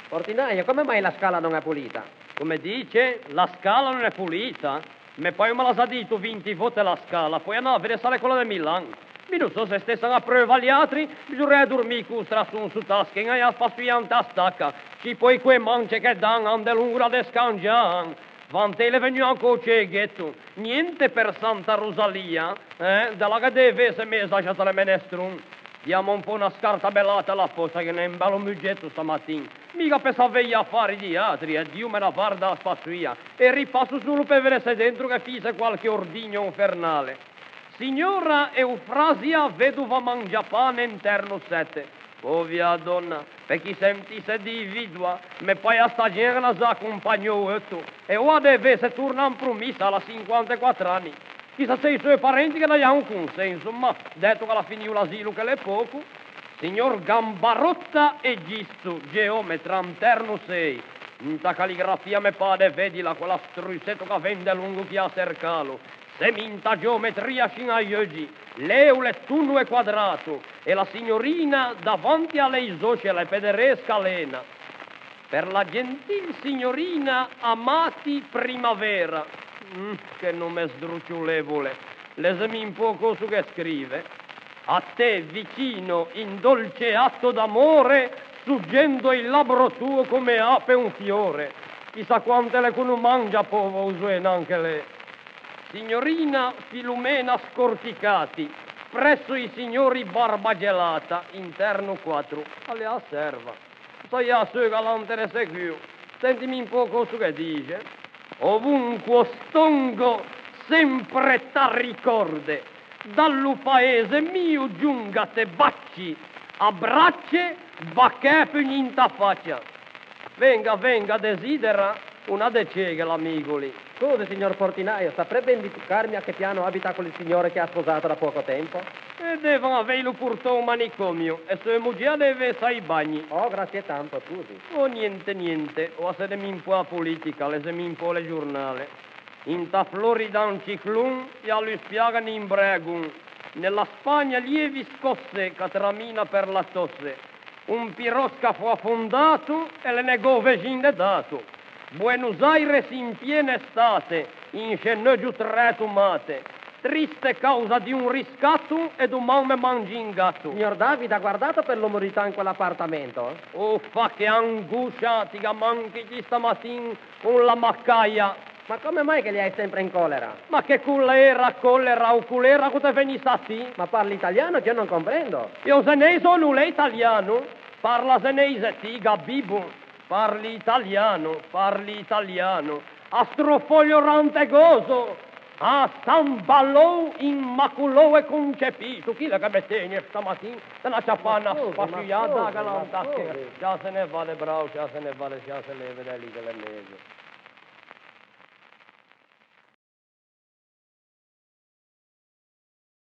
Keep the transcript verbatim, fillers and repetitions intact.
Portinaio, come mai la scala non è pulita? Come dice? La scala non è pulita? Me paio me l'à za dito vinti vote la scala, pöi anâ a vede se a l'é quella de Milan. Mi no sò se stesse a preuva liatri, bisognava dormî co o strasson sotto a schena e a spassoia inte a staca. Scì, pöi co e mance che dan, an de longo la descangian. Vantê l'é vegnua ancò o ceghetto. Niente per Santa Rosalia, eh? De là che deve esse mesa a sciatare menestron. Diamo un po' na scartabellata alla fossa, che n'è un bello mugetto stamatin. Mica pe savei i afari di atri, eh, Dio me la varda a spassoia. E ripasso solo pe vede se dentro ghe fisse qualche ordigno infernale. Signora Eufrasia, vedova Mangiapane, interno sette. Povia donna, pe chi sentisse dî vidoa, me paia sta gente la za accompagno eutto. E oa deve esse torna in promissa, a l'à sinquantequattro anni. Chissà se i sò parenti ghe daian un consenso, ma deto che a l'à finio l'asilo, che l'é poco. Signor Gambarotta Egisto, geometra, interno sei. Inta caligrafia me pâ de vedila, quella strussetta che a ven de longo chi à sercalo. Semo inta geometria scì in a euggi, l'eule tono e quadrato, e la signorina davanti a l'é isoscela e pederesca lena. Per la gentil signorina Amati Primavera. Mm, che nome sdruciolevole. Leseme un poco ciò che scrive. A te vicino in dolce atto d'amore, struggendo il labbro tuo come ape un fiore. Chissà quante l'é che no mangia, povo, o zoe, nanche lê. Signorina Filomena Scorticati, presso i signori Barbagelata, interno quattro, a l'é a serva. Saià seu galante de seguo. Sentime un poco ciò che dixe. Ovunque o stongo, sempre t'arricorde. Dallo paese mio giungate baci, abbracce, bachè, pugni inta facia. Venga, venga, desidera una de ceghe l'amigo lì. Scusi, signor portinaio, saprebbe indicarmi a che piano abita quel signore che ha sposato da poco tempo? E devan aveilo portâ a-o manicomio, e seu mogê a deve esse ai bagni. Oh, grazie tanto, scusi. Oh, niente, niente, oa sedeme un po' a politica, leseme un po' le giornale. Inta Florida un ciclon, e a l'é spiaga in un bregon. Nella Spagna lievi scosse, che tramina per la tosse. Un piroscafo affondato e l'é negou vexin de dato. Buenos Aires in piena estate, in sceneuggio tre tomate. Triste causa di un riscatto e doman me mangi un gatto. Signor David, ha guardato per l'umidità in quell'appartamento? Uffa, che angoscia, ti ghe manchi ti stamatin con la macaia. Ma come mai che li hai sempre in collera? Ma che colera, collera o colera che te vegnisse à ti? Ma parli italiano che io non comprendo. E o zeneise o no l'é italiano? Parla zeneise ti, gabibo. Parli italiano, parli italiano. A strofoglio rantegoso. A San Balou, Immacolou e Concepito. Chi l'é che me tegne stamatin? Te l'à ciappâ na spassoiada, ma scusi, ma scusi, galanta, ma scusi. Scià se ne vade, brao, scià se ne vade, scià se leve da lì che l'é mejo.